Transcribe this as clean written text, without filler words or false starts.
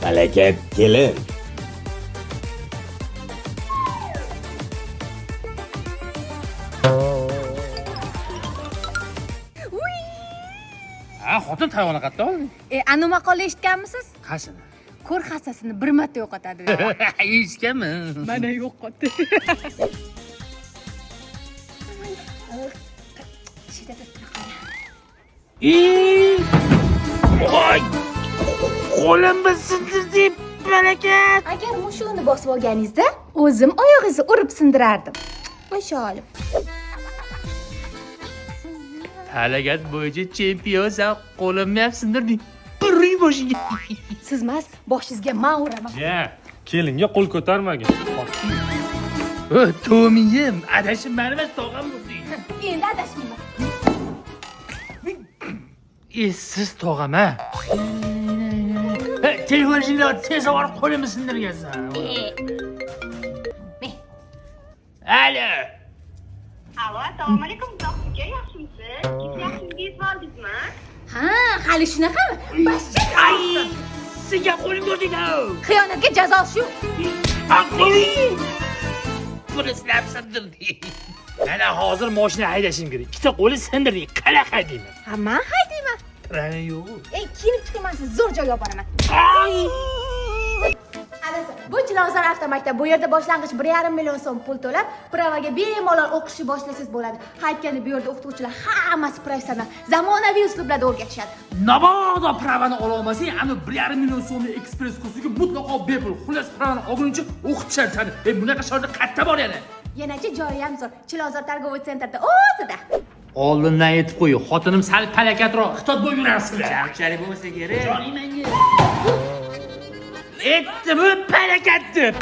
Palakat kelin. Ha, xotin tayog'ini qayerda olding? Anu maqolni eshitganmisiz? Qaysini? Ko'r hassasini bir marta yo'qotadi. Eshitganman. Mana yo'qotdi. Voy! Qo'limni sindirding, palakat. Agar mushug'ini bosib olganingizda, o'zim oyog'ingizni urib sindirardim. O'sha olib. Palakat bo'yicha chempionsan, qo'limni ham sindirding. Buring boshingga. Siz emas, boshingizga man uraman. Ya, kelinga qo'l ko'tarmagin. To'miyim, adashim mani emas, tog'am bo'lding. Endi adashmayman. Essiz tog'am ha. Telefon shinglar tez olib qo'limni sindirgansan. Alo. Alo, assalomu alaykum, Zohid aka, yaxshimisiz? Kecha yaxshimga yetib oldingizmi? Ha, hali shunaqami? Boshchi. Ay, sizga qo'lim ko'rding. Xiyonatga jazo shu. Buni silab sindirdi. Mana hozir mashina haydashim kerak. Ikkita qo'li sindirdik. Qanaqa haydayman? Ha, man haydayman. Prava yo'q. Ey, kiyinib chiqing, sizni zo'r joyga olib boraman. Ay! Adasi, bu Chilonzor avtomaktab. Bu yerda boshlang'ich 1,5 million so'm pul to'lab, pravaga bemalol o'qishni boshlasangiz bo'ladi. Ha, aytganda bu yerda o'qituvchilar hammasi professional, zamonaviy uslublarda o'rgatishadi. Mabodo pravani ola olmasang, ana 1,5 million so'mlik ekspress kursiga mutlaqo bepul. Xullas, pravani olguncha o'qitishadi seni. Bunaqa sharoit qayerda bor yana? Yanachi joyi ham zo'r. Chilonzor торговый центр da o'zida. Oldindan aytib qo'y, xotinim sal palakatroq, xitob bo'lib yurasizlar. Charchalik bo'lmasa kerak. Joning menga. Aytdim, palakat deb.